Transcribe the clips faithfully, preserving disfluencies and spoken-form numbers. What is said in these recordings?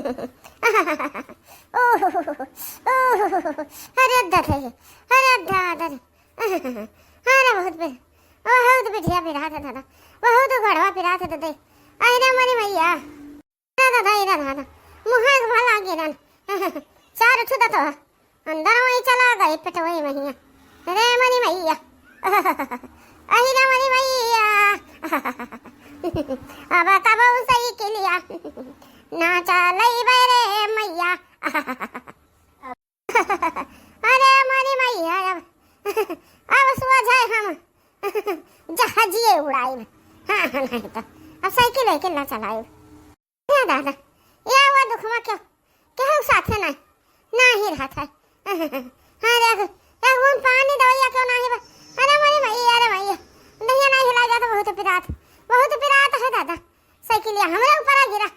ओह, ओह, अरे दादा रे, अरे दादा रे। अरे बहुत बे-, बहुत बिटिया पिरात है दादा, बहुत घड़वा पिरात है दादा। अरे मोरी मैया, अरे दादा, अरे दादा, मुँह एक भला गिरन। चार उठ दादा, अंदर वही चला गई, पेट वही मैया। रे मोरी मैया, अहि रे मोरी मैया। अब कबहू साइकिलिया ना चलइबे रे मैया। अरे मोरी मैया, अब, अब सोझे हम जहाजिए उड़ाइब। हाँ, हाँ, नहीं तो अब साइकिल वाइकिल ना चलाइब। या दादा, या वो दुखवा क्यों, केहू साथे नहीं, नहीं रहत है। हाँ, देख, देख, उन पानी दवैया क्यों नहीं बा? अरे मोरी मैया, अरे मैया, दहिया नहीं हिला जात, बहुत पिरात, बहुत पिरात है दादा। साइकिलिया हमरे ऊपर आ गिरा,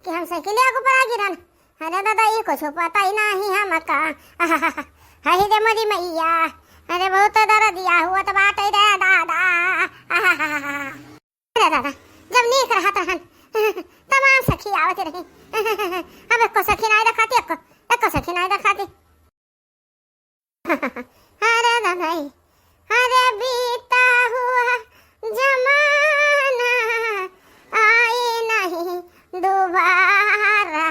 कि हम साइकिलिया के ऊपर आ गिरन। अरे दादा, ये कुछ पता ही नहीं हमका। हाय रे मोरी मैया, अरे बहुत दर्दिया हुआ तो बाटे रे दादा। अरे दादा, जब नीक रहत रहन, तमाम सखी आवत रही। अब एको सखी नाई देखाती, एको, एको सखी नाई देखाती। अरे दादा, अरे बीता हुआ जमाना आए नहीं दोबारा,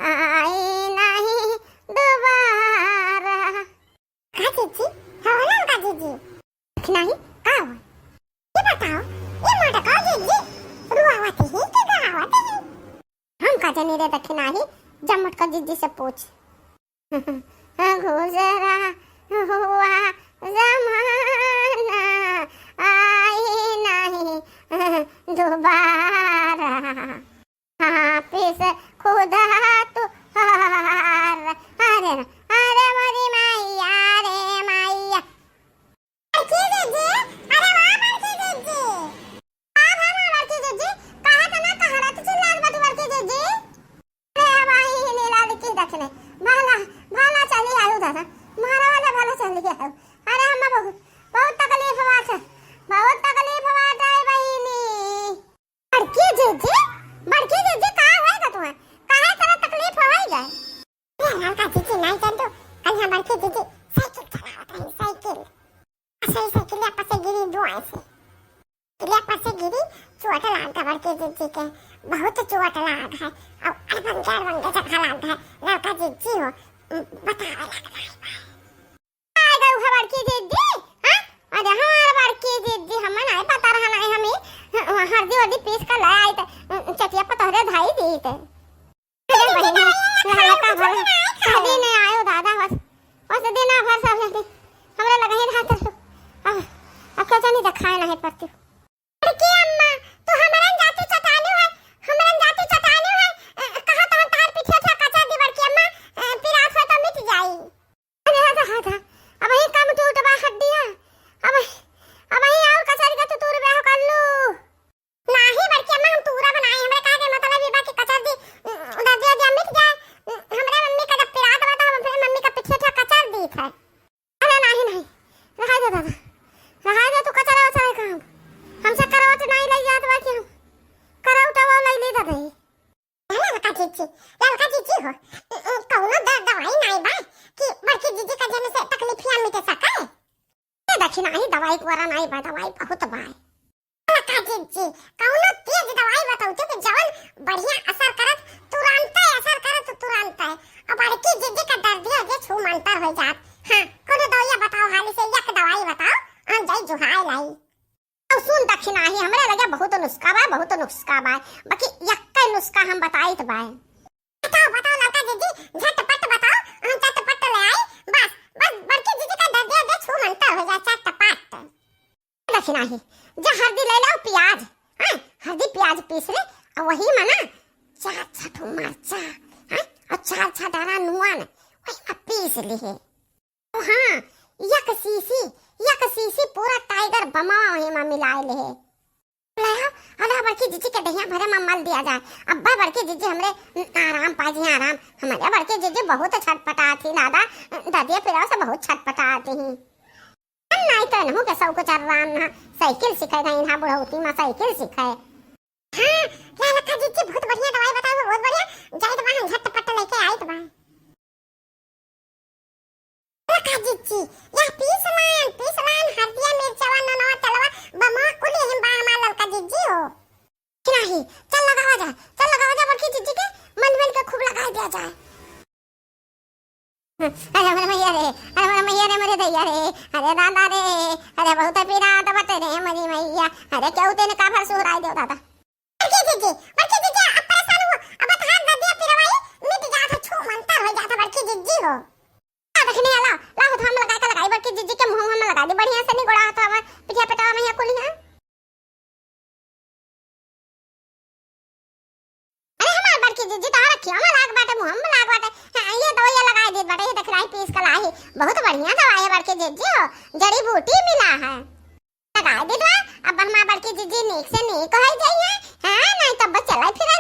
आए नहीं दोबारा। का जीजी? हो ना का जीजी? नहीं, का हुआ? ये बताओ, ये मोटका जीजी रुआवत ही कि गावत ही? हम का जानी रे दखिनाही, जा मोटका जीजी से पूछ। गुजरा हुआ जमाना आई नहीं दोबारा। हाफिज खुदा तू हार। अरे, अरे मोरी मैया रे मैया। बड़की जीजी, अरे वाह बड़की जीजी। का भा बड़की जीजी, काहे तना कहरत चिल्लात बाटू बड़की जीजी? अरे भाई, नीला लिखी दखिने। भला, भला चली आयु दादा। मारा वाला भला चली आयु। अरे हम बहुत, बहुत तकलीफ बात है। बहुत तकलीफ बात है बहिनी। बड़की जीजी, बड़की जीजी, का होएगा तुम्हें? काहे इतना तकलीफ होएगा? ए, ललका जीजी, नहीं जान तू, कल हम बड़की जीजी साइकिल चलावत रही, साइकिल। असल साइकिलिया पर से गिरी दुआएं से। साइकिलिया पर से गिरी, चोट लाग गए बड़की जीजी के, बहुत चोट लाग है। अब अड़बंगे, अड़बंगे जगह लाग है। ललका जीजी हो, उम, बतावे लग रहा है। आ गऊ है बड़की जिज्जी, हाँ? अरे हमार बड़की जिज्जी, हमें नहीं पता रहा, नहीं हम ही हरदी वर्दी पीस कर ले आई थे, चटिया पर तोहरे धाई दी थे। अरे बहिनी, ललका भला, शादी नहीं आयो दादा, बस, बस दिन भर सब रहते, हमरे लगे ही रहा कर। अब, अब क्या जानी दिखाए नहीं पड़ती। बड़की अम्मा, तू हमरन जाति चटानू है, हमरन जाति चटानू है, अ, कहा तो हम तार पीछे से कचर दी बड़की अम्मा, अ, पिरात हो तो मिट जाई। अरे हटा, हटा, अब ही कम टूट बा हड्डिया, अब, अब ही और कचर के तू तूर ब्याह कर लू। नाही बड़की अम्मा, हम तूरा बनाए, हमरा कहे के मतलब ई बा कि कचर दी, अ, दर्दिया दिया मिट जाए, अ, हमरे मम्मी का जब पिरात बा तो हम अपने मम्मी का पीछे से कचर दी थे। अरे नाही, नाही, रहाई दे दादा, रहाई दे, तू कचरा वचरा काम, हमसे करवट नाही लई जात बा कि हम करवट वो लई ली दादा ही। ए ललका जीजी, ललका जीजी हो, ए, ए, कौनो द-, दवाई नाही बा कि बड़की जीजी का जने से तकलीफिया मिटे सके? ए दखिनाही, दवाई कोरा नाही बा, दवाई बहुत बा। ललका जीजी, कौनो तेज दवाई बताओ तो कि जवन बढ़िया असर करत, तुरंते असर करत, तुरंते। अब बड़की जीजी का दर्दिया जे छू मंतर हो जात। हाँ, कौनो दवाइया बताओ, हाली से एक दवाई बताओ, हम जाई जुहाई लाई। अब सुन दखिनाही, हमरे लगे बहुत नुस्खा बा, बहुत नुस्खा बा, बाकी यक्के नुस्खा हम बताइत बा। बताओ, बताओ ललका जीजी, झटपट बताओ, हम चटपट ले आई। बस, बस बड़की जीजी का दर्दिया जे छू मंतर हो जाए, चटपट। दखिनाही, जा हरदी ले लाओ, पियाज, हाँ, हरदी पियाज पीस ले, अउ वही मा ना चार छठो मरचा, हाँ, अउ चार छह डारा नुआ न, वही मा पीस लिहे। अउ हाँ, यक सीसी, यक सीसी पूरा टाइगर बमवा वही मा मिलाए लिहे। ले आओ, अला बड़की जीजी के दहिया भरे मा मल दिया जाए। अब्बा बड़की जीजी हमरे आराम पा जी, आराम। हमरे बड़की जीजी बहुत छटपटात ही दादा, ददिया पिराव से बहुत छटपटात ही। हम नाई तो इनहू के शौक चल रहा ना, साइकिल सीखे गई ना, बुढ़ौती मा साइकिल सीखे। हाँ, ललका जीजी बहुत बढ़िया दवाई बताओ, बहुत बढ़िया। जाइत बा हम जाए। अरे मोरे मैया रे, अरे मोरे मैया रे, मोरे दैया रे, अरे दादा रे, अरे बहुत पीरा तो बटे रे मोरी मैया, अरे क्यों तेने का भर सुहराई देव दादा। बड़की जिज्जी, बड़की जिज्जी, अब परेशान हो, अब तो हाथ दे दिया पिरवाई, मिट जात है, छू मंतर हो जात है बड़की जिज्जी हो। आ देखने आला, ला हो तो हम लगा के लगाई बड़की जिज्जी के मुँह में लगा दी, बढ़िया से नहीं गोड़ा हाथ हमार पिठिया पेटवा में यहाँ कुलिया। अरे हमार बड़की जिज्जी तो रखियो में लाग बाटे, मुँह में लाग बाटे। हाँ, ये दवाइया लगाई देत बाटे, ये देख लाई पीस के लाई, बहुत बढ़िया दवाई है बड़की जिज्जी हो, जड़ी बूटी मिला है। लगाई देत बा, अब हमार बड़की जिज्जी नीक से नीक हो जाई है। हाँ, नहीं तब चला फिरा